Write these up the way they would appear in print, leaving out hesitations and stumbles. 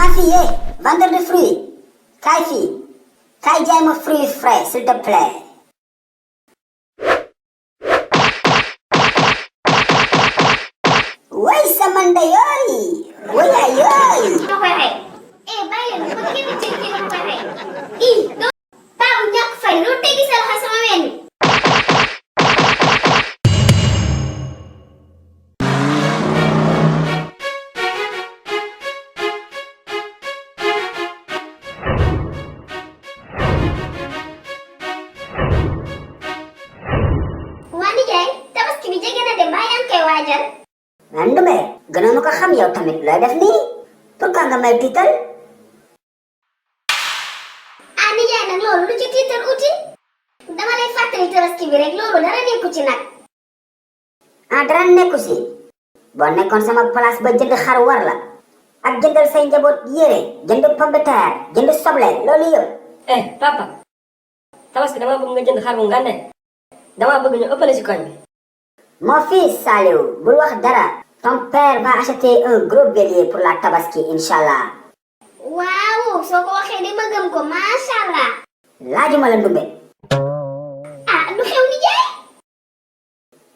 Ma fille, vendeur de fruits. Kaay fii. Kaay jaay ma fruits frais, s'il te plaît. Way sama ndeyooy. Way ayooy. ma koy rey. bàyyi leen ma kenn ci kii ma koy rey. doo paa bu ñàkk fay loo teggi sa loxo sama ween bi. waa nijaay tabaski bi jege na de mbaa yaa ngi koy waajal. Ndumbe gënoon ko xam yow tamit looy def nii pourquoi nga may tiital. nijaay nag loolu lu ci tiital uti. dama lay fàttali tabaski bi rek loolu dara nekku ci nag. dara nekku si boo nekkoon sama place ba jënd xar war la ak jëndal say njaboot yére jënd pomme de terre jënd soble loolu yëpp. papa tabaski dama bëgg nga jënd xar bu ngande dama bëgg ñu ëppale si koñ bi. Mon fils Saliou bul wax dara. Ton père va acheter un gros bélier pour la tabaski inchallah. waaw soo ko waxee de ma gëm ko macha allah. laajuma la Ndumbe. lu xew nijaay.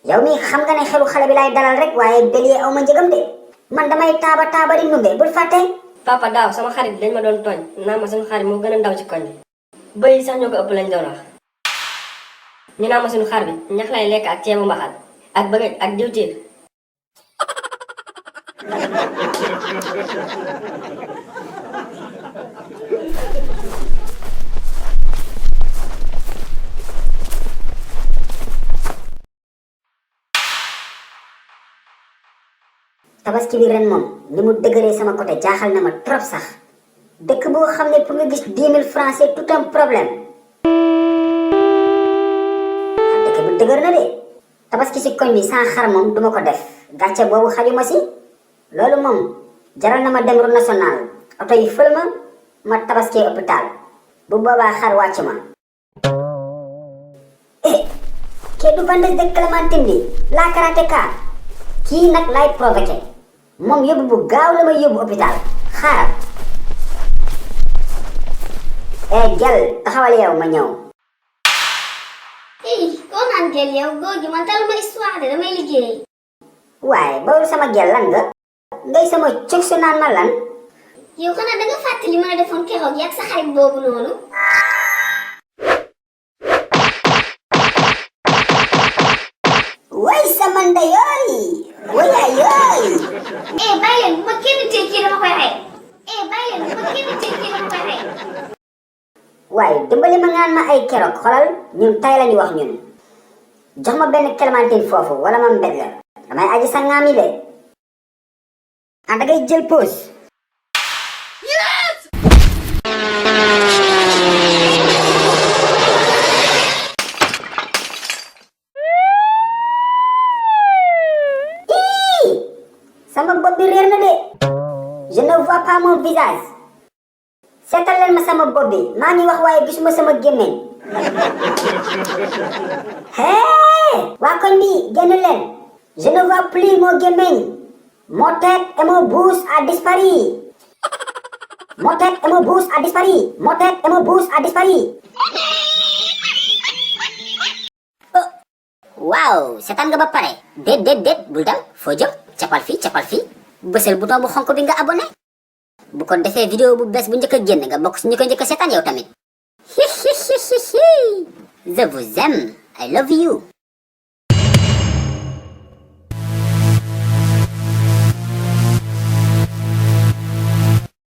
yow mi xam nga ne xelu xale bi lay dalal rek waaye bélier aw ma njëgam de. man damay taaba di Ndumbe bul fàtte. papa daaw sama xarit dañ ma doon tooñ naa ma suñu xar moo gën a ndaw ci koñ bi. bëy sax ñoo ko ëpp lañ doon wax. ñu naa ma suñu xar bi ñax lay lekk ak ceebu mbaxal ak bëgg ak diwtiir. tabaski bi ren moom ni mu dëgëree sama côté jaaxal na ma trop sax. dëkk boo xam ne pour nga gis 10 000 francs c'est tout un problème. dëkk bi dëgër na de. tabaski si koñ bi sans xar moom duma ko def gàcce boobu xajuma si. loolu moom jaral na ma dem route nationale oto yi fël ma tabaski hôpital bu boobaa xar wàcc ma. kii du vendeuse de clémentine bi la karatéka kii nag lay provoqué moom yóbbu bu gaaw la may yóbbu hôpital xaaral. gel taxawal yow ma ñëw. koo naan gel yow góor gi man taluma histoire de damay liggéey. waaye bawul sama gel lan nga. ngay sama cog su naan ma lan. yow xanaa danga fàttali ma la defoon keroog yak sa xarit boobu noonu. way sama ndeyooy. way ayooy. bàyyi leen bu ma kenn tey kii dama koy rey. bàyyi leen bu ma kenn tey kii dama koy rey. waaye dimbali ma ngaan ma ay keroog xolal ñun tay lañu wax ñun. jox ma benn clémentine foofu wala ma mbet la damay aji sa ngaam yi de. da ngay jël pause. sama bopp bi réer na de. je ne vois pas mon visage. seetal leen ma sama bopp bi maa ngi wax waaye gisuma sama gémmiñ. waa koñ bi génn leen. je ne vois plus mon gémmiñ. mon tête et mon bouche a disparu. mon tête et mon bouche a disparu. mon tête et mon bouche a disparu. waaw seetaan nga ba pare. déet bul daw foo jëm capal fii bësal bouton bu xonk bi nga abonné. bu ko defee vidéo bu bees bu njëkk a génn nga bokk si ñu ko njëkk a seetaan yow tamit. je vous aime. I love you.